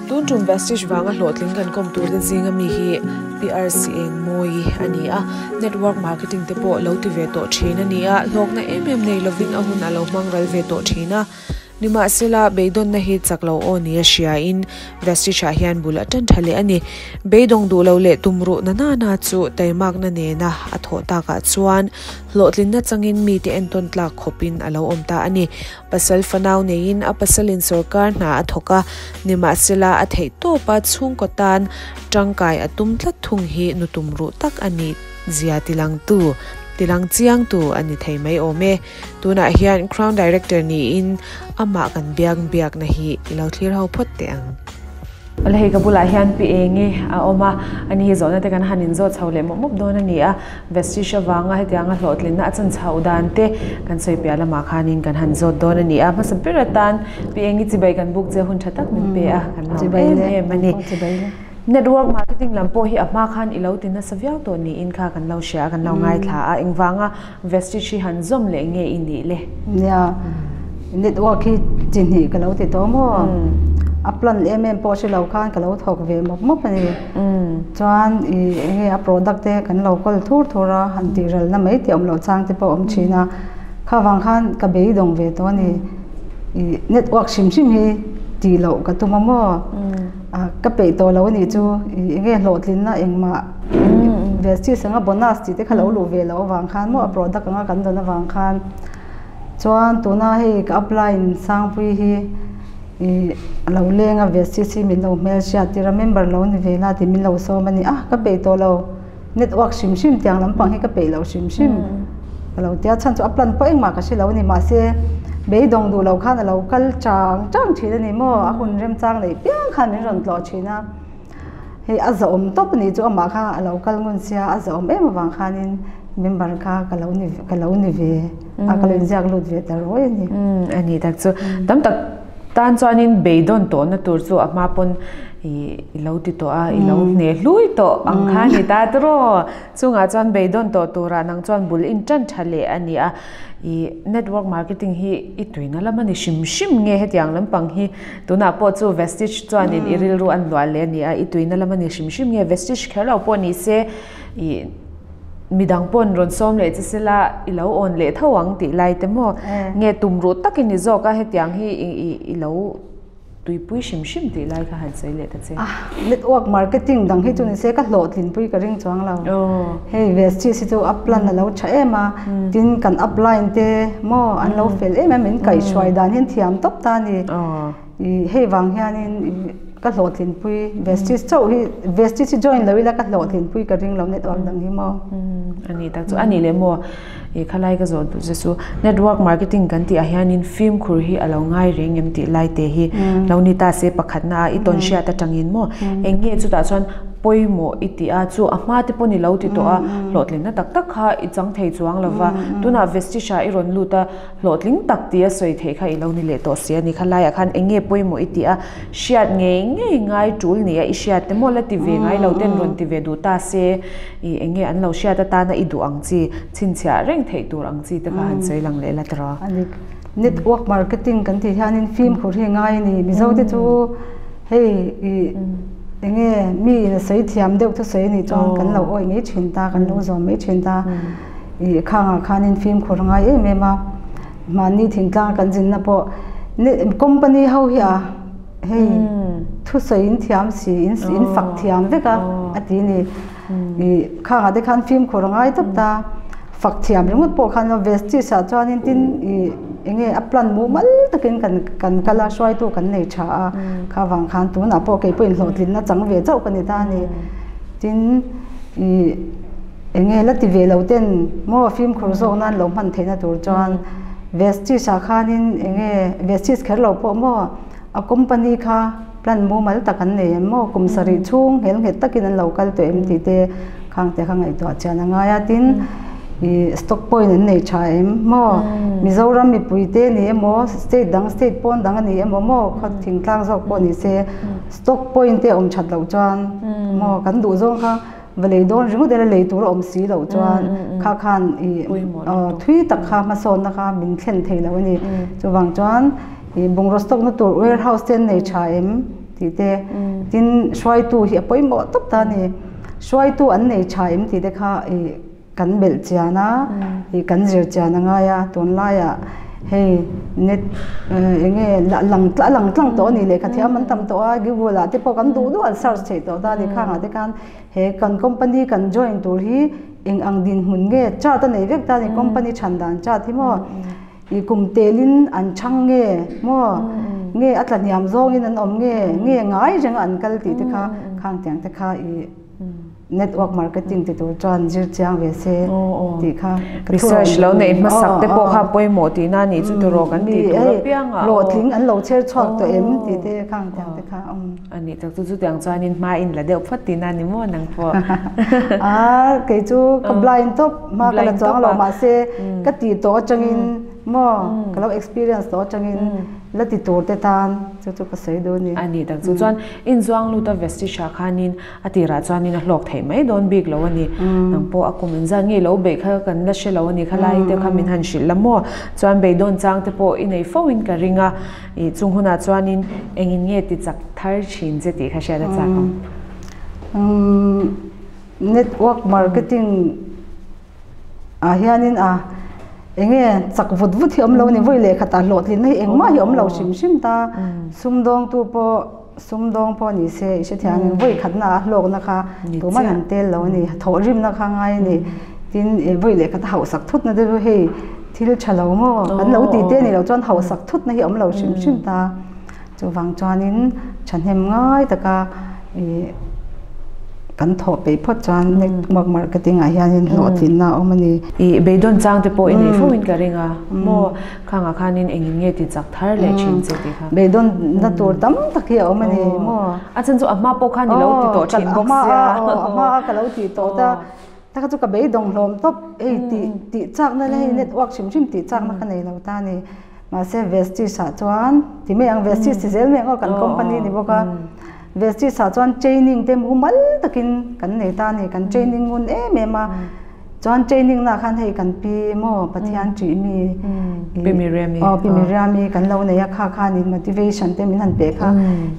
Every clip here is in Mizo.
Tun tum Vestige vanga hlawhtling kan kawm turte zinga mi hi PRC Engmawii a ni a, network marketing te pawh lo ti ve tawh thin a ni a, hlawkna em em nei lovin a hun a lo hmang ral ve tawh thin a. Nimahsela, beidawnna hi chak lo aw nia hriain Vestige-ah hian bul a tan tha leh a ni. Beidawng duh lo leh tumruh na na na chu taimakna nena a thawh takah chuan hlawhtlinna changin mite entawn tlak khawpin a lo awm ta a ni. Pasal fanau neiin a pasalin sorkar hna a thawk a, nimahsela a theih tawpa chhungkaw tan tangkai a tum tlat thung hi nu tumruh tak a nih zia tilangtu, tilang chiangtu a ni thei mai awm e. Tunah hian Crown Director niin amah kan biak biakna hi i lo thlir ho phawt teh ang. Awle hei ka bulah hian Pi Engi a awm a, ani hi zawhna te kan han inzawt chho leh mawp mawp dawn a ni a, Vestige avanga hetianga hlawhtlinna a chan chhoh dan te kan sawi piah lamah khanin kan han zawt dawn a ni a, hmasa ber atan Pi Engi chibai kan buk che hun tha tak min pe a, kan lawm em em a ni. Network marketing lam pawh hi a hma khan i lo ti nasa viau tawh niin kha kan lo hria a, kan lo ngaithla a, engvanga Vestige hi han zawm leh nge i nih le? Nia, network hi chi hnih ka lo ti tawh maw? A plan em em pawh hre lo khan ka lo thawk ve mawp mawp a ni. Chuan i enge a product te kan lo kawl thur thur a, han tih ralna mai tih awm loh chang te pawh a awm thin a. Kha vang khan ka beidawng ve tawh a ni. I network hrim hrim hi tih loh ka tum a maw? Ka peih tawh lo a nih chu i enge hlawhtlinna engmah Vestige anga bonus tih te kha lo luh ve loh avang khan maw a product anga kan dawn avang khan chuan tuna hei ka apply in Sangpui hi ih a lo leng a Vestige hi min lo hmelhriat tir a member lo ni ve la tih min lo sawm a ni a ka peih tawh lo network hrim hrim tiang lampang hi ka peih loh hrim hrim ka lo tia chhan chu a plan pawh engmah ka hre lo a ni mahse beidawng duh loh khan a lo kal chang chang thin a ni maw a hun remchang neih piang khan min rawn tlawh thin a hei a zahawm tawp a nih chu amah kha a lo kal ngun sia a zahawm em avang khanin member kha ka lo ni ka lo ni ve a ka lo inziak lut ve ta ruai a ni. A ni tak chu tam tak Tan chuanin beidawn tawhna tur chu a hma pawn i lo ti tawh a, i lo hne hlui tawh ang kha a ni ta tiraw? Chungah chuan beidawn tawh turah nang chuan bul in tan tha leh a ni a. I network marketing hi i tuina lam a ni hrim hrim nge hetiang lampang hi tunah pawh chu Vestige chuanin i rilru an luah leh a ni a, i tuina lam a ni hrim hrim nge Vestige kher lo pawh ni se i Midang pawn rawn sawm leh che sela i lo awn leh tho ang tih lai te maw? Nge tum ruh tak i ni zawk a hetiang hi i lo tuipui hrim hrim tih lai kha han sawi leh ta che. Network marketing dang hi chu ni se ka hlawhtlinpui ka ring chuang lo. Hei Vestige hi chu a plan a lo tha em a, tin kan upline te maw an lo fel em em min kaihhruai dan hian thiam tawp ta a ni. Hei vang hianin ka hlawhtlinpui Vestige chauh hi Vestige hi join lo ila ka hlawhtlinpui ka ring lo network dang hi maw. A ni tak chu a nih leh maw i khalai ka zawh duh che chu network marketing kan tih ah hianin fimkhur hi a lo ngai reng em tih lai te hi lo ni ta se pakhatna a i tawn hriat atangin maw eng nge chutah chuan pawimawh i tih a chu a hma te pawh ni lo ti tawh a hlawhtlinna tak tak kha i chang thei chuang lo va tunah Vestige ah i rawn lut a Hlawhtling tak tia sawi theih kha i lo ni leh tawh si a ni. Kha laiah khan eng nge pawimawh i tih a, hriat ngei ngei ngai tul nia i hriat te maw la ti ve ngai lo ten rawn ti ve duh ta se i eng nge an lo hriat atana i duh ang chi, chhinchhiah reng theih tur ang chi te kha han sawi lang leh la tawh. A ni. Network marketing kan tih hianin fimkhur hi ngai a ni. Mizo te chu hei i eng nge mi in a sawi thiam deuh thusawi a nih chuan kan lo awih mai thin ta, kan lo zawm mai thin ta. Ih khangah khanin fimkhur ngai em em a, mahni thingtlang kan zinna pawh company ho hi a hei thusawi in thiam si in in fak thiam vek a a ti ni. Ih khangah te khan fimkhur ngai tawp ta, fak thiam ringawt pawh khan vestige ah chuanin tin ih eng nge a plan mumal takin kan kan kal a hruaitu kan nei tha a, kha vang khan tunah pawh keipawhin hlawhtlinna chang ve chauh ka ni ta a ni. Tin ih. Eng nge la ti ve lo ten maw fimkhur zawk nan lo hman theihna tur chuan Vestige ah khanin eng nge Vestige kher lo pawh maw a company kha plan mumal tak an nei em maw kum sarih chhung nghel nghet takin an lo kal tawh em tih te khang te kha ngaihtuah chian a ngai a tin ih stock point an nei tha em maw Mizoram mipui te ni emaw state dang state pawn dang a ni emaw maw khaw thingtlang zawk pawh ni se stock point te awm that loh chuan maw kan duh zawng kha Va lei dawn ringawt ila lei tur a awm si loh chuan kha khan i thui tak kha hmasawnna kha min thlen thei lo a ni. Chuvang chuan i bungraw stock na tur warehouse te an nei tha em? tih te, tin hruaitu hi a pawimawh tawp ta a ni. Hruaitu an nei tha em tih te kha ih kan belh chian a, ih kan zir chian a ngai a, tunlaiah hei net eng nge lang a lang tlang tawh a ni lehkha thiam an tam tawh a, google ah te pawh kan duh duh an search theih tawh ta a ni, khangah te khan he kan company kan join tur hi eng ang dinhmun nge chart a nei vek ta a ni, company chhan dan chart hi maw. I kum telin an chhang nge maw? Nge a tla hniam zawngin an awm nge? Nge ngai renga an kal tih te kha khang tiang te kha i network marketing ti tur chuan zir chiang ve se tih kha ka thu Research lo neih hmasak te pawh kha pawimawh tihna a nih chu tiraw kan tih tur apiang ah. Hlawhtling an lo chher chhuak tawh em tih te khang tiang te kha. A nih tak chu chutiang chuanin hma in la deuh phawt tihna a ni maw nang pawh. A kei chu ka blind tawp hma ka la chuang lo mahse ka tih tawh atangin maw ka lo experience tawh atangin la ti tur te tan chu chu ka sawi duh a ni. A nih tak chu chuan inzuang lut a Vestige ah khanin a tirah chuanin a hlawk theih mai dawn bik lo a ni. Nang pawh a kum inzat ngei lo beih kha kan la hre lo a ni khalai te kha min han hrilh la maw chuan beidawn chang te pawh i nei fo in ka ring a. I chung hunah chuanin engin nge ti chak thar thin che tih kha hriat a chak ang. Network marketing ah hianin a enge chak vut vut hi awm lo a ni, vawi leh khatah hlawhtlinna hi engmah hi awm lo hrim hrim ta, sumdawngtu pawh sumdawng pawh ni se i hrethiam em, vawi khatna a hlawkna kha tuman an tel lo a ni, thawhrimna kha ngai a ni. Tin, vawi leh khat a hauhsak thutna te chu hei thil tha lo maw kan lo ti te a nih loh chuan hauhsak thutna hi a awm lo hrim hrim ta. Chuvang chuanin thahnem ngai taka ih kan thawh peih phawt chuan network marketing ah hianin hlawhtlinna a awm a ni. Ih beidawn chang te pawh i nei fo in ka ring a maw khangah khanin engin nge ti chak thar leh thin che tih kha. Beidawn na tur tam tak hi a awm a ni maw. A chan chu a hma pawh khan i lo ti tawh thin bawk sia. A hma a ka lo ti tawh ta. Ta kha chu ka beidawng hlawm tawp, hei tih tih chakna leh hei network hrim hrim tih chakna ka nei lo ta a ni. Mahse Vestige ah chuan ti mai ang Vestige ti zel mai ang aw kan company ni bawk a. Vestige ah chuan training te mumal takin kan nei ta a ni, kan training ngun em em a. Chuan training na khan hei kan pi maw Pathian ṭih mi Pi Miriam-i aw Pi Miriam-i kan lo nei a kha khanin motivation te min han pe kha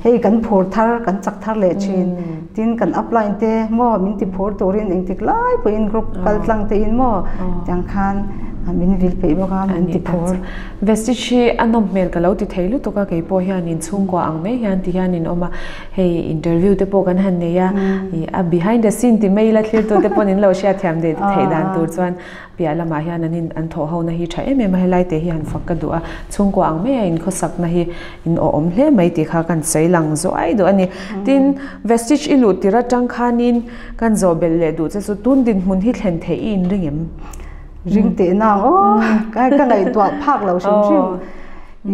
hei kan phur thar kan chak thar leh ṭhin. Tin kan upline te maw min ti phur turin engtik lai pawhin group kal tlang te in maw tiang khan min vil peih bawk a min ti phur. Vestige hi a nawm hmel ka lo ti thei lutuk a keipawh hian in chhungkua ang mai hian ti hian in awm a hei interview te pawh kan han nei a a behind the scene ti mai ila thlirtu te pawn in lo hriatthiam theih dan tur chuan Piah lamah hian an in an thawh hona hi tha em em a, helai te hi han fak ka duh a, chhungkua ang maia in khawsakna hi in awhawm hle mai tih kha kan sawi lang zuai duh a ni. Tin, Vestige i luh tir atang khanin kan zawh belh leh duh che chu tun dinhmun hi thlen theih i inring em? Ring teh nang aw, ka ngaihtuah phak lo hrim hrim.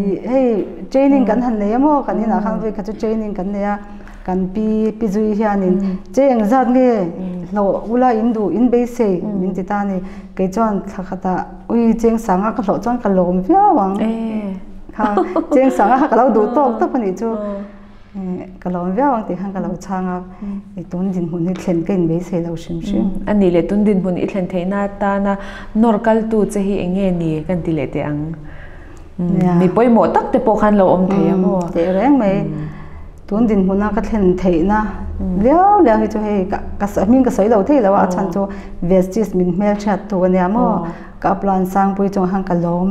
I hei training kan han nei a maw, kan inah khan vawikhat chu training kan nei a. Kan pi pi zui hianin che eng zat nge hlawh ula in duh in beisei min ti ta a ni. Kei chuan thla khatah ui cheng sanga ka hlawh chuan ka lawm viau ang kha cheng sanga kha ka lo duh tawk tawp a nih chu ka lawm viau ang tih khan ka lo chhang a i tun dinhmun hi thlen ka in beisei lo hrim hrim. A nih leh tun dinhmun i thlen theihna atana nawr kaltu che hi eng nge ni kan ti leh teh ang. Mi pawimawh tak te pawh khan lo awm thei a maw? Teh reng mai. Tun dinhmuna ka thlen theihna liau liau hi chu hei ka ka hming ka sawi lo thei lo a, a chhan chu Vestige min hmelhriat tu a nia maw? Ka upline Sangpui chungah khan ka lawm,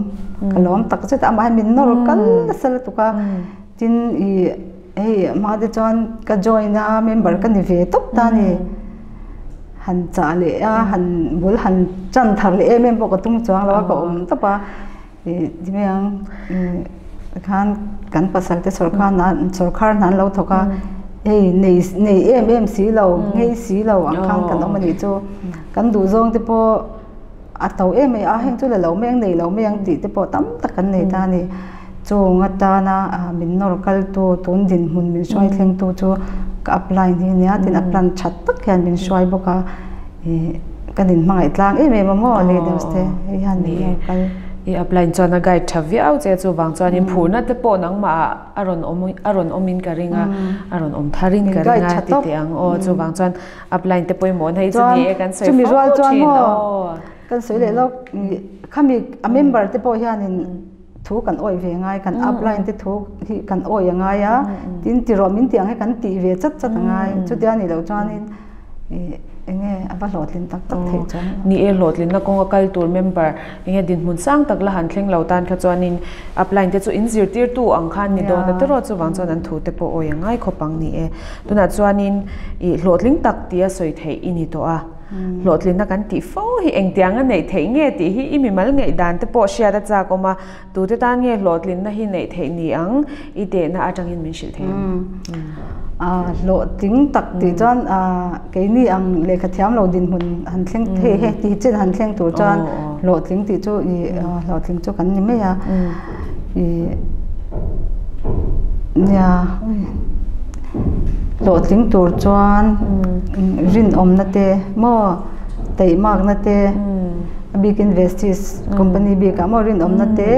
ka lawm tak zet a, amah hian min nawr kal nasa lutuk a, tin ih hei hma te chuan ka join a member ka ni ve tawp ta a ni. Han chah leh a, han bul han chan thar leh em em pawh ka tum chuang lo a, ka awm tawp a. Ih ti mai ang khan kan pasal te sawrkar nan sawrkar hna an lo thawk a hei nei nei em em si lo nghei si lo ang khan kan awm a nih chu kan duh zawng te pawh a to em em a heng chu la lo mai ang nei lo mai ang tih te pawh tam tak kan nei ta a ni chung atana min nawr kal tu tun dinhmun min hruai thleng tu chu ka apply ni ania tin a plan that tak hian min hruai bawk a. Ih kan in hmangaih tlang em em a maw leaders te hei hian min lo kal. I upline chuan a guide tha viau che chuvang chuan in phurna te pawh nangmah ah a rawn awm a rawn awm in ka ring a a rawn awm thar in ka ring a ti teh ang aw chuvang chuan upline te pawimawh na hi chu ni e kan sawi fo thin aw. Kan sawi leh lawk khami a member te pawh hian in. thu kan awih ve ngai, kan upline te thu hi kan awih a ngai a, tin ti rawh min tih ang hi kan tih ve chat chat a ngai, chutia a nih loh chuanin ih enge a va hlawhtlin tak tak theih chuan. Ni e, hlawhtlinna kawnga kal tur member enge dinhmun sang tak la han thleng lo tan kha chuanin upline te chu in zirtirtu ang khan ni dawn a tiraw chuvang chuan an thu te pawh awih a ngai khawp ang ni e. Tunah chuanin ih hlawhtling tak tia sawi theih i ni tawh a. Hlawhtlinna kan tih fo hi engtianga neih theih nge tih hi i mimal ngaihdan te pawh hriat a chak awm a, tute tan nge hlawhtlinna hi neih theih ni ang i tehna atangin min hrilh thei ang. Hlawhtling tak tih chuan keini ang lehkha thiam lo dinhmun han thleng thei he tih chin han thleng tur chuan hlawhtling tih chu i hlawhtling chu kan ni mai a. Nia hlawhtling tur chuan rinawmna te maw taihmakna te a bikin Vestige company bikah maw rinawmna te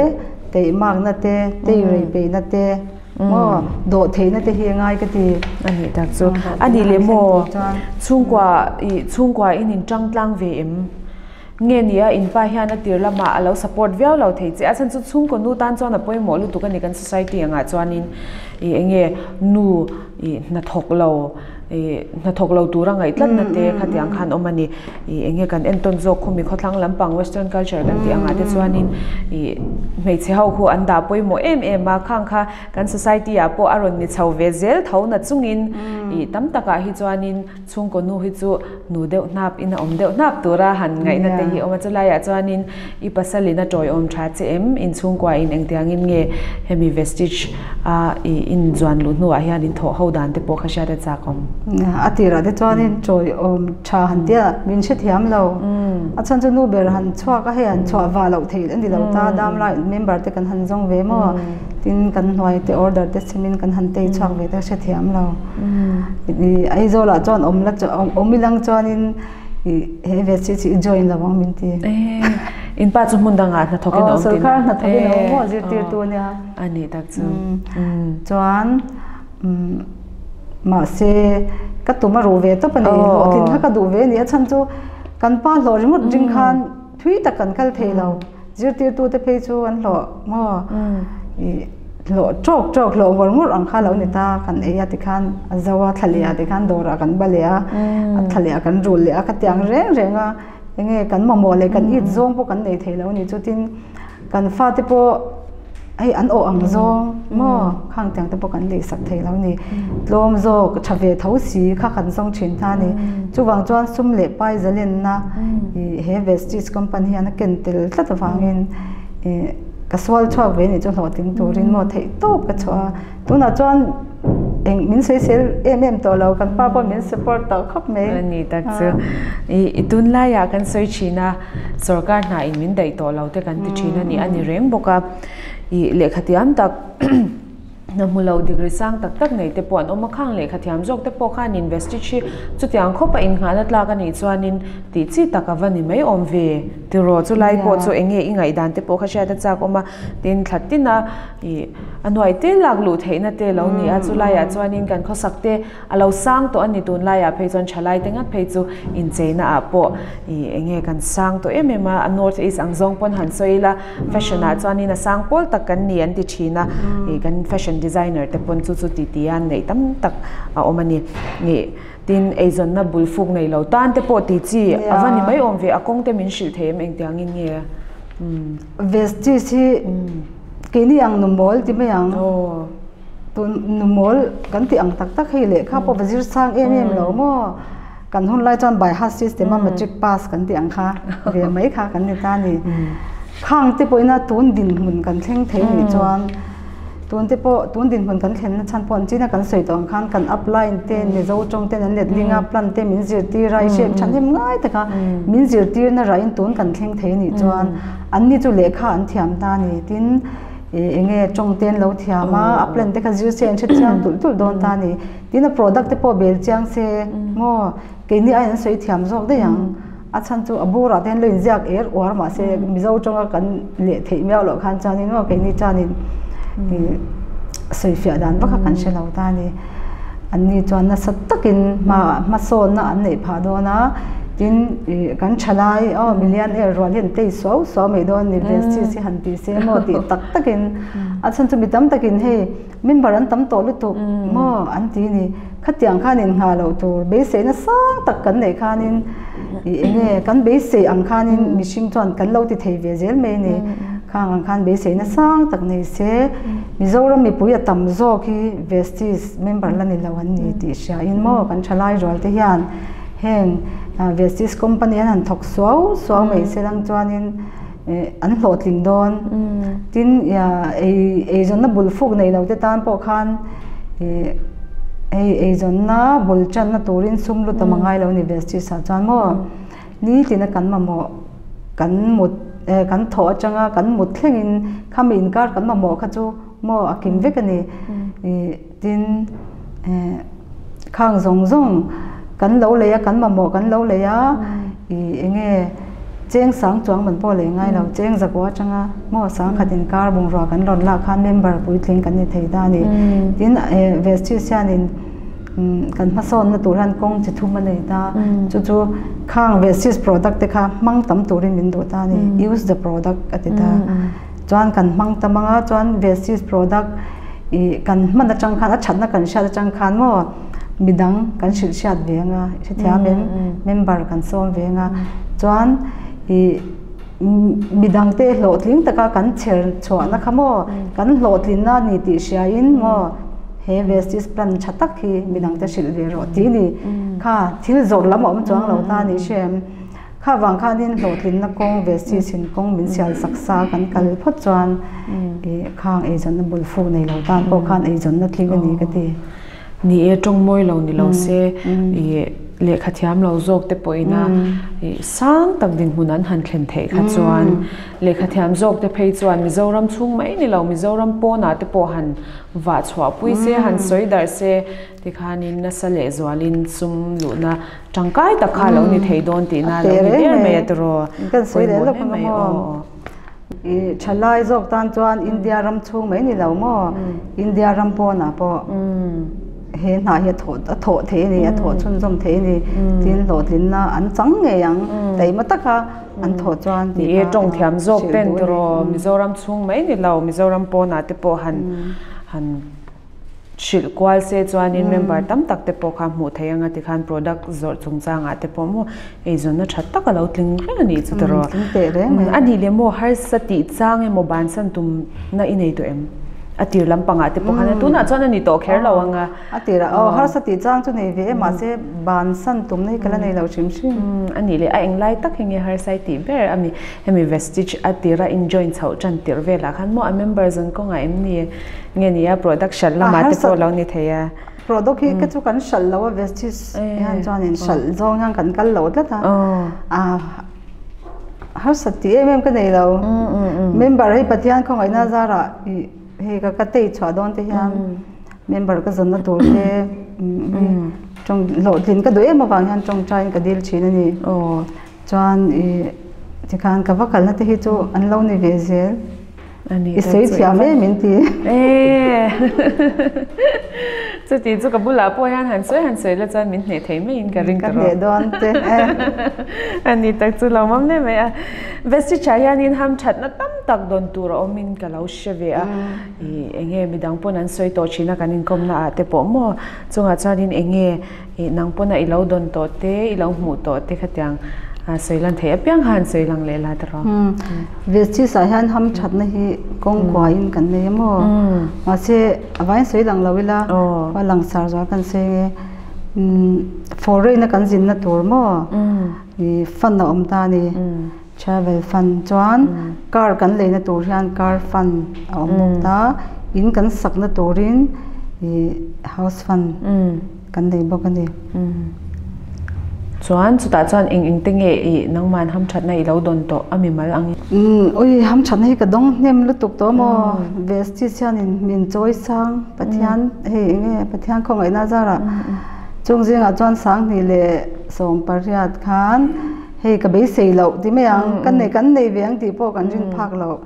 taihmakna te teirei peihna te maw dawhtheihna te hi a ngai ka ti. A nih tak chu a nih leh maw chhungkua ih chhungkua in intangtlang ve em? Nge ni a, in pa hian a tir lamah a lo support viau lo thei che. A chhan chu chhungkaw nu tan chuan a pawimawh lutuk a ni kan society angah chuanin ih eng nge nu ih hnathawk lo ih hnathawk lo tura ngaih tlatna te khatiang khan awm a ni. Ih eng nge kan entawn zawk khumi khawthlang lampang western culture kan tih angah te chuanin ih hmeichhe ho khu an dah pawimawh em em a, khang kha kan society ah pawh a rawn ni chho ve zel tho na chungin ih tam takah hi chuanin Chhungkaw nu hi chu nu deuh hnap in a awm deuh hnap tura han ngaihna te hi awm a, chulaiah chuanin i pasalin a tawiawm tha che em? In chhungkua in engtiangin nge hemi Vestige a i in zuan luh hnuah hian in thawh ho dan te pawh kha hriat a chak awm? A tirah te chuanin tawiawm tha han tia min hrethiam lo. A chhan chu nu ber han chhuak a, hei han chhuah vah loh theih a ni lo ta, damlai member te kan han zawng ve maw? Tin kan hnuai te order te simin kan han tei chhuak ve te hrethiam lo. Aizawl ah chuan awm la awm ilang chuanin he ve chi chi i join lo ang min ti. In pa chu hmun dangah hnathawk in awm tin. Sorkar hnathawk in awm maw zirtirtu ania. A nih tak chu. Chuan mahse ka tum a ruh ve tawp a ni. Hlawhtlin kha ka duh ve a ni. A chhan chu kan pa hlawh ringawt ring khan thui tak kan kal thei lo. Zirtirtute phei chu an hlawh maw? Ih hlawh tawk tawk hlawh ngawr ngawr ang kha lo ni ta, kan ei a tikhan a zo a, thla leh ah tikhan dawrah kan ba leh a, a thla leh ah kan rul leh a, khatiang reng reng a enge kan mamawh leh kan it zawng pawh kan nei thei lo a ni. Chutin kan fate pawh hei an awh ang zawng maw khang tiang te pawh kan lei sak thei lo a ni. Tlawm zawk tha ve tho si kha kan zawng thin ta a ni. Chuvang chuan sum leh pai zalenna ih he Vestige company hian a ken tel tlat avangin ih ka sual chhuak ve anih chu hlawhtling turin maw theih tawp ka chhuah a. Tunah chuan eng min sawisel em em tawh lo kan pa pawh min support tawh khawp mai. A ni tak chu. Ih tunlaiah kan sawi thin a sorkar hna in min daih tawh lo te kan ti thin a ni a ni reng bawk a. Ih lehkha tiam tak hna hmu lo degree sang tak tak nei te pawh an awm a, khang lehkha thiam zawk te pawh khan in Vestige hi chutiang khawp a innghahna tlak a nih chuanin tih chi tak a va ni mai awm ve tiraw chulai pawh chu eng nge i ngaihdan te pawh kha hriat a chak awm a, tin thla tin a ih a hnuai te lak luh theihna te lo ni a, chulaiah chuanin kan khawsak te A lo sang tawh a ni tunlaiah phei chuan thalai te ngat phei chu incheina ah pawh ih eng nge kan sang tawh em em a, a north east ang zawng pawn han sawi ila fashion ah chuanin a sang pawl tak kan ni an ti thin a, ih kan fashion designer te pawn chu chu ti ti a neih tam tak a awm a ni. Ih tin eizawnna bul fuk nei lo tan te pawh ti chi a va ni mai awm ve, a kawng te min hrilh thei em engtiangin nge? Vestige hi keini ang nu mawl ti mai ang. Tun nu mawl kan tih ang tak tak hei lehkha pawh va zir sang em em lo maw? Kan hun lai chuan by heart system a matric pass kan tih ang kha ve mai kha kan ni ta a ni. Khang te pawhin a tun dinhmun kan thleng thei nih chuan tun te pawh tun dinhmun kan thlenna chhan pawh an china kan sawi tawh ang khan kan upline te Mizo tawng ten an letling a plan te min zirtir a i hriat thahnem ngai taka min zirtirna rahin tun kan thleng thei nih chuan anni chu lehkha an thiam ta a ni tin Ih enge tawng te an lo thiam a, a plan te kha zir se an hre chiang tulh tulh dawn ta a ni. Tin a product te pawh bel chiang se maw keini aiin an sawi thiam zawk daih ang. A chhan chu a burah te hian lo inziak er uar mahse Mizo tawnga kan leh theih miau loh khan chuanin maw keini chuanin ih sawifiah dan vak kha kan hre lo ta a ni. Anni chuan nasa takin hma hmasawnna an neih phah dawn a. Tin, ih, kan thalai, aw, millionaire rual hi an tei suau suau mai dawn a ni, Vestige hi han ti se maw tih tak takin a chhan chu mi tam takin hei member an tam tawh lutuk maw an ti a ni. Khatiang khan innghah loh tur beiseina sang tak kan neih khanin ih eng nge kan beisei ang khanin mihring chuan kan lo ti thei ve zel mai a ni. Khang ang khan beiseina sang tak nei se Mizoram mipui a tam zawk hi Vestige member la ni lo an ni tih hriain maw kan thalai rual te hian heng Vestige company an han thawk suau suau mai se lang chuanin an hlawhtling dawn. Tin, eizawnna bul fuk nei lo te tan pawh khan hei eizawnna bul tanna turin sum lut a mangai lo a ni Vestige ah chuan maw nitina kan mamawh kan mut kan thawh atanga kan mut thlengin khami inkar kan mamawh kha chu maw a kim vek a ni. Tin, khang zawng zawng kan lo lei a, kan mamawh kan lo lei a, ih eng nge cheng sang chuang man pawh lei ngai lo, cheng zakua atanga maw sangkhat inkar bungrua kan rawn lak khan member puitling kan ni thei ta a ni. Tin, Vestige hianin kan hmasawnna tur hian kawng chi thum a nei ta, chu chu khang Vestige product te kha hmang tam turin min duh ta a ni, use the product a ti ta. Chuan kan hmang tam anga chuan Vestige product Ih kan hman atang khan a thatna kan hriat atang khan maw midang kan hrilh hriat ve anga hrethiam em member kan sawm ve anga chuan ih midang te hlawhtling taka kan chher chhuahna kha maw kan hlawhtlinna a ni tih hriain maw he vestige plan tha tak hi midang te hrilh ve rawh tih a ni kha thil zawrh lam a awm chuang lo ta a ni hre em. Kha vang khanin hlawhtlinna kawng ve si chhin kawng min sial sak sa kan kal phawt chuan ih khang eizawnna bul fuk nei lo tan pawh khan eizawnna tling a ni ka ti. Ni e, tawng mawi lo ni lo se ih lehkha thiam lo zawk te pawhin a ih sang tak dinhmun an han thlen theih kha chuan lehkha thiam zawk te phei chuan Mizoram chhung mai ni lo Mizoram pawnah te pawh han vah chhuah pui se han sawi darh se Tikhanin nasa leh zualin sum luhna tangkai tak kha lo ni thei dawn tihna lo ni der mai a tiraw? Kan sawi leh lawk ang maw? I thalai zawk tan chuan India ram chhung mai ni lo maw? India ram pawnah pawh he hna hi a thawh thei a ni, a thawh chhunzawm thei a ni. Tin hlawhtlinna an chang ngei ang taima taka an thawh chuan tih kha tawng thiam zawk ten tiraw Mizoram chhung mai ni lo Mizoram pawnah te pawh han han Hrilh kual se chuanin member tam tak te pawh kha hmuh theih anga tikhan product zawrh chungchangah te pawh maw eizawnna tha tak a lo tling reng a nih chu tawh rawh. A nih leh maw harsa tih chang emaw bansan tumna i nei tawh em? A tir lampangah te pawh khan tunah chuan a ni tawh kher lo anga. A tirah aw harsa tih chang chu nei ve e mahse bansan tumna hi ka la nei lo hrim hrim. A nih leh a englai tak hi nge harsa i tih ber a mi hemi vestige a tira in join chhoh tan tirh velah khan maw a member zawn kawngah em ni? Nge nia product hralh lamah te pawh lo ni thei a. Product hi ka chu kan hralh lo a vestige hian chuan in hralh zawng hian kan kal lo tlat a. A harsat tih em em ka nei lo. Member hei Pathian khawngaihna zarah ih hei ka ka tei chhuah dawn te hian member ka zawnna tur te tawng hlawhtlin ka duh em avang hian tawngtaiin ka dil thin a ni. Chuan ih tikhan ka va kalna te hi chu an lo ni ve zel. I sawi thiam em min ti. Chuti chu ka bulah pawh hian han sawi han sawi la chuan min hneh thei maiin ka ring ta rawh. Ka hneh dawn che. A ni tak chu lo mam hle mai a. Vestige ah hianin hamthatna tam tak dawn tur a awmin ka lo hre ve a. Ih eng nge midang pawn an sawi tawh thin a kan inkawmna ah te pawh maw chungah chuanin eng nge Ih nang pawn a i lo dawn tawh te, i lo hmuh tawh te khatiang sawi lan theih apiang kha han sawi lang leh la tiraw. Vestige ah hian ham thatna hi kawng kuaiin kan nei a maw? Mahse a vain sawi lang lo ila, a langsar zual kan sawi nge. Foreign a kan zinna tur maw? Ih fund a awm ta a ni. Travel fund chuan car kan leina tur hian car fund a awm bawk ta, in kan sakna turin ih house fund kan nei bawk a ni. Chuan chutah chuan eng eng te nge ih nangman hamthatna i lo dawn tawh a mimal ang in? Ui hamthatna hi ka dawng hnem lutuk tawh maw? Vestige hianin min chawi sang Pathian hei eng nge Pathian khawngaihna zarah chung zingah chuan 2018 khan Hei ka beisei loh ti mai ang, ka nei kan nei ve ang tih pawh kan rin phak loh.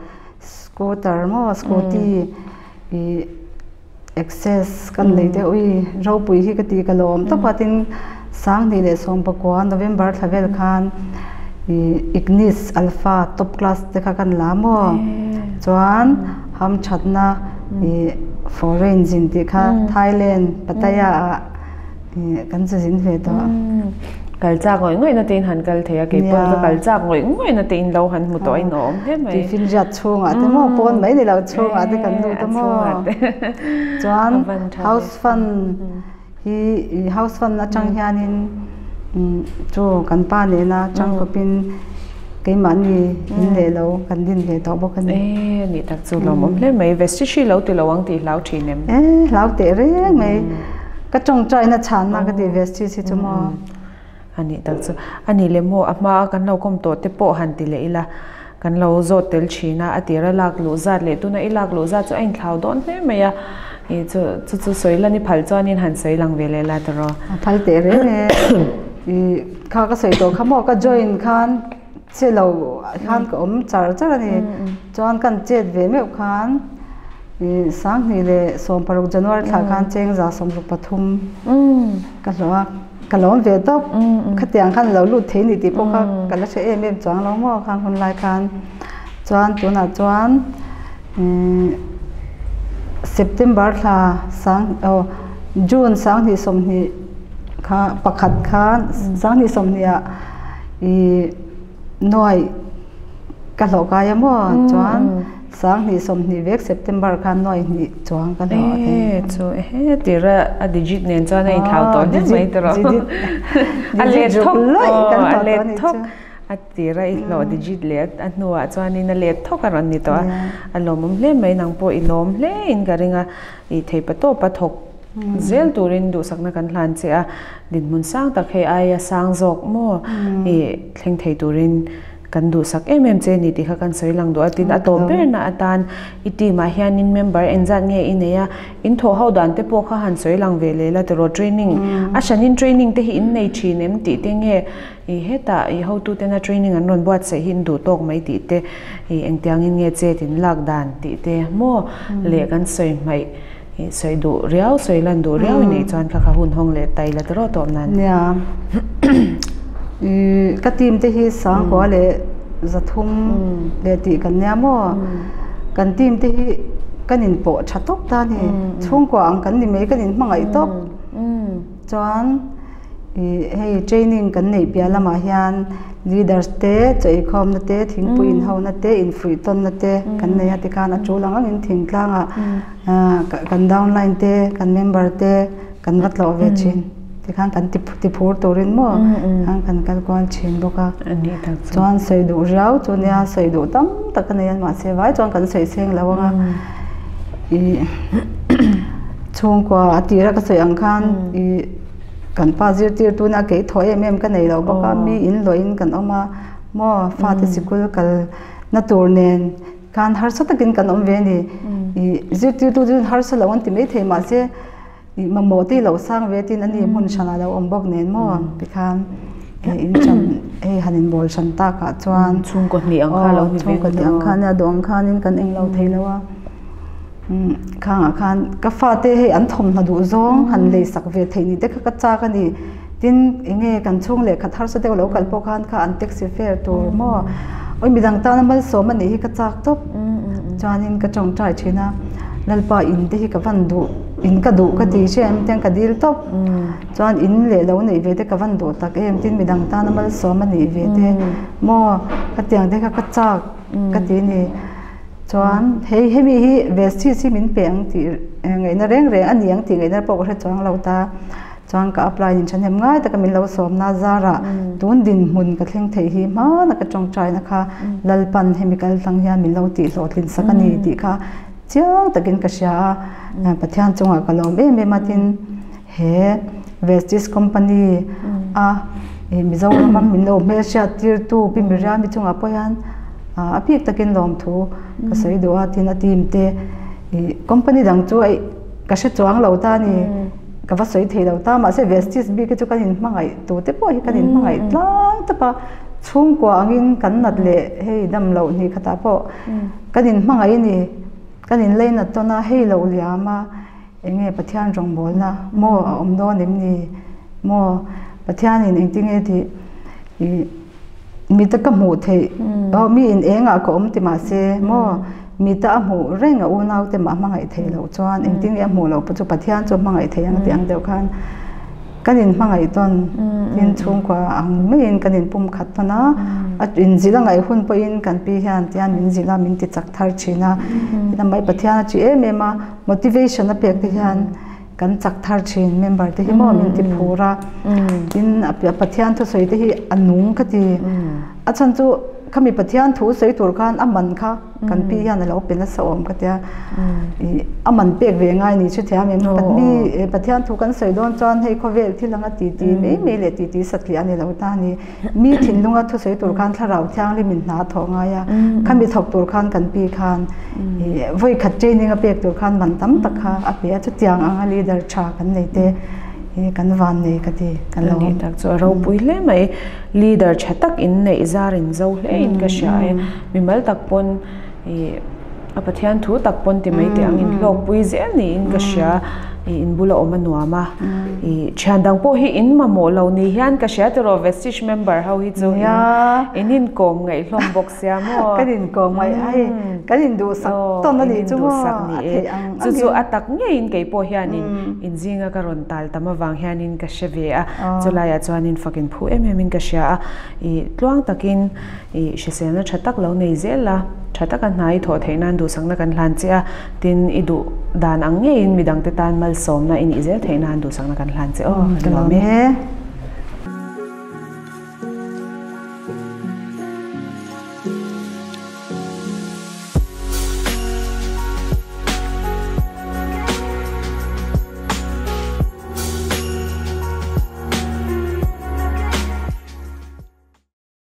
Scooter maw scooty ih access kan nei deuh i ropui hi ka ti ka lawm tawp a tin 2019 November thla vel khan Ignis Alpha top class te kha kan la maw? Chuan hamthatna foreign zin tih kha Thailand Pattaya ah kan chu zin ve tawh. Kal chak ngawih ngawih na te in han kal thei a, kei pawh ka kal chak ngawih ngawih na te in lo han hmu tawh a in awm hle mai. Tiffin riat chhungah te maw pawn mai ni lo chhungah te kan lut a maw. Chuan house fund hi house fund atang hianin chu kan pa nena tangkawpin keimahni in leh lo kan din ve tawh bawk a ni. E nih tak chu lawmawm hle mai. Vestishri lo ti lo ang tih hlau thin em? E hlau teh reng mai. Ka tawngtaina chhanna ka ti vestishri chu maw. A nih tak chu. A nih leh maw a hma a kan lo kawm tawh te pawh han ti leh ila kan lo zawt tel thin a, a tira lak luh zat leh tuna i lak luh zat chu a inthlau dawn hle mai a, ih chu chu chu sawi lan i phal chuanin han sawi lang ve leh la tawh. A phal teh reng e. Ih kha ka sawi tawh kha maw ka join khan che lo khan ka awm char char a ni. Chuan kan chet ve meuh khan ih 2016 January thla khan chengza 63 ka hlawh a. Ka lawm ve tawp. Khatiang khan lo lut thei ni tih pawh kha ka la hre em em chuang lo maw khang hun lai khan. Chuan tunah chuan September thla sang aw June 2020 kha pakhat khan 2020 ah ih nuai ka hlawh kai a maw chuan 2020 vek September khan nuai hnih chuang ka hlawh a E chu ehe tira a digit nen chuan a inthlau tawh hle mai tawh a let thawk a let thawk a tira i hlawh digit leh a hnuah chuanin a let thawk a rawn ni tawh a a lawmawm hle mai nang pawh i lawm hle in ka ring a i thei pa tawp a thawk zel turin duhsakna kan hlan che a dinhmun sang tak hei aia sang zawk maw i thleng thei turin Kan duhsak em em che ni tih kha kan sawi lang duh a, tin a tawp berna atan i team ah hianin member engzat nge i nei a, in thawh ho dan te pawh kha han sawi lang ve leh la tiraw training a hranin training te hi in nei thin em tih te nge i hetah i hotu tena training an rawn buatsaih hi in duh tawk mai tih te i engtiangin nge chet in lak dan tih te maw leh kan sawi hmaih i sawi duh riau sawi lan duh riau i neih chuan kha kha hun hawng leh tai la tiraw tawp nan. Nia i ka team te hi sangkua leh zathum leh tih kan nia maw kan team te hi kan in pawh tha tawp ta a ni chhungkua ang kan ni mai kan in hmangaih tawp chuan. Ih hei training kan neih piah lamah hian leaders te chaw eikhawmna te thingpui inhona te infuih tawnna te kan nei a tikhan a tul ang angin thingtlangah ah kan downline te kan member te kan va tlawh ve thin tikhan kan ti ti phur turin maw khan kan kal kual thin bawk a chuan sawi duh riau chu nia sawi duh tam tak a nei a mahse vai chuan kan sawi seng lo ang a ih chhungkua a tira ka sawi ang khan ih. Kan pa zirtir tuna kei thaw em em ka nei lo bawk a, mi in lawhin kan awm a, maw fate sikul kal na tur nen khan harsa takin kan awm ve a ni. Ih zirtirtu chu harsa lo an ti mai thei mahse ih mamawh te hi lo sang ve tin a ni hmun hranah lo awm bawk nen maw tikhan in hran hei han inbawl hran takah chuan chhungkaw hnih ang kha lo ni ve chhungkaw hnih ang kha nia duh ang khanin kan englo thei lo a. Khangah khan ka fate hei an thawmhnaw duh zawng han lei sak ve theih ni te kha ka chak a ni. Tin eng nge kan chhung leh khat harsa deuh lo kal pawh khan kha an taxi fare tur maw awi midang tana malsawm a nih hi ka chak tawp. Chuanin ka tawngtai thin a, Lalpa in te hi ka van duh in ka duh ka ti hria em tiang ka dil tawp. Chuan in leh lo neih ve te ka van duh tak em tin midang tana malsawm a nih ve te maw khatiang te kha ka chak ka ti ni. Chuan hei hemi hi vestige hi min pe ang tih ngaihna reng reng a ni ang tih ngaihna pawh ka hre chuang lo ta. Chuan ka apply in thahnem ngai taka min lo sawmna zarah tun dinhmun ka thleng theih hi hmana ka tawngtaina kha Lalpan hemi kal tlang hian min lo tih hlawhtlin sak a ni tih kha chiang takin ka hria a. Pathian chungah ka lawm em em a tin he Vestige company a Mizoram a min lo hmelhriat tirtu Pi Miriami chungah pawh hian a bik takin lawmthu ka sawi duh a tin a team te ih company dang chu eih ka hre chuang lo ta a ni ka va sawi thei lo ta mahse Vestige bik hi chu kan inhmangaih tu te pawh hi kan inhmangaih tlang tawp a chhungkua angin kan nat leh hei dam loh ni khatah pawh kan inhmangaih a ni kan inlei nat tawn a hei loh liam a. Eng nge Pathian rawngbawlna maw a awm dawn em ni? Maw? Pathianin engtinge tih ih mita ka hmuh theih aw mi in engah ka awm ti mahse maw mita a hmuh reng a unau te mah hmangaih theih loh chuan engtinge a hmuh loh pawh chu Pathian chu hmangaih theih ang tih ang deuh khan kan in hmangaih tawn tin chhungkua ang maiin kan in pum khat tawn a a inzilh a ngaih hun pawhin kan pi hian tihian min zilh a min ti chak thar thin a tin amah hi Pathian a tih em em a motivation a pek te hian. Kan chak thar thin member te hi maw min ti phur a, tin a Pathian thusawi te hi a nung ka ti. A chhan chu khami Pathian thu sawi tur khan a man kha kan pi hian a lo pe nasa awm ka tia. Ih a man pek ve ngai ni chu thiam em mi Pathian thu kan sawi dawn chuan hei khawvel thil anga ti ti mai mai leh ti ti satliah a ni lo ta a ni. Mi thinlunga thusawi tur khan thlarau thianghlim in hna a thawh ngai a, khami thawk tur khan kan pi khan vawi khat training a pek tur khan man tam tak kha a pe a, chutiang anga leader tha kan nei te hi kan van nei ka ti kan lo. Ani tak chu a ropui hle mai, leader tha tak in neih zar in zo hle in ka hria e, mimal tak pawn ih a Pathian thu tak pawn ti mai teh ang in hlawkpui zel niin ka hria ih in bula awm a nuam a ih thian dang pawh hi in mamawh lo ni hian ka hria tiraw Vestige member ho hi chu in in kawm ngaih hlawm bawk sia maw kan in kawm ngaih ai kan in duhsak tawn a nih chu maw a theih ang chu chu a tak ngeiin kei pawh hianin in zinga ka rawn tal tam avang hianin ka hre ve a chulaiah chuanin fak in phu em em in ka hria a ih tluang takin I hriselna tha tak lo nei zel la, tha taka hna i thawh theih nan duhsakna kan hlan che a, tin i duh dan ang ngeiin midangte tan malsawmna i nih zel theih nan duhsakna kan hlan che aw, ka lawm e.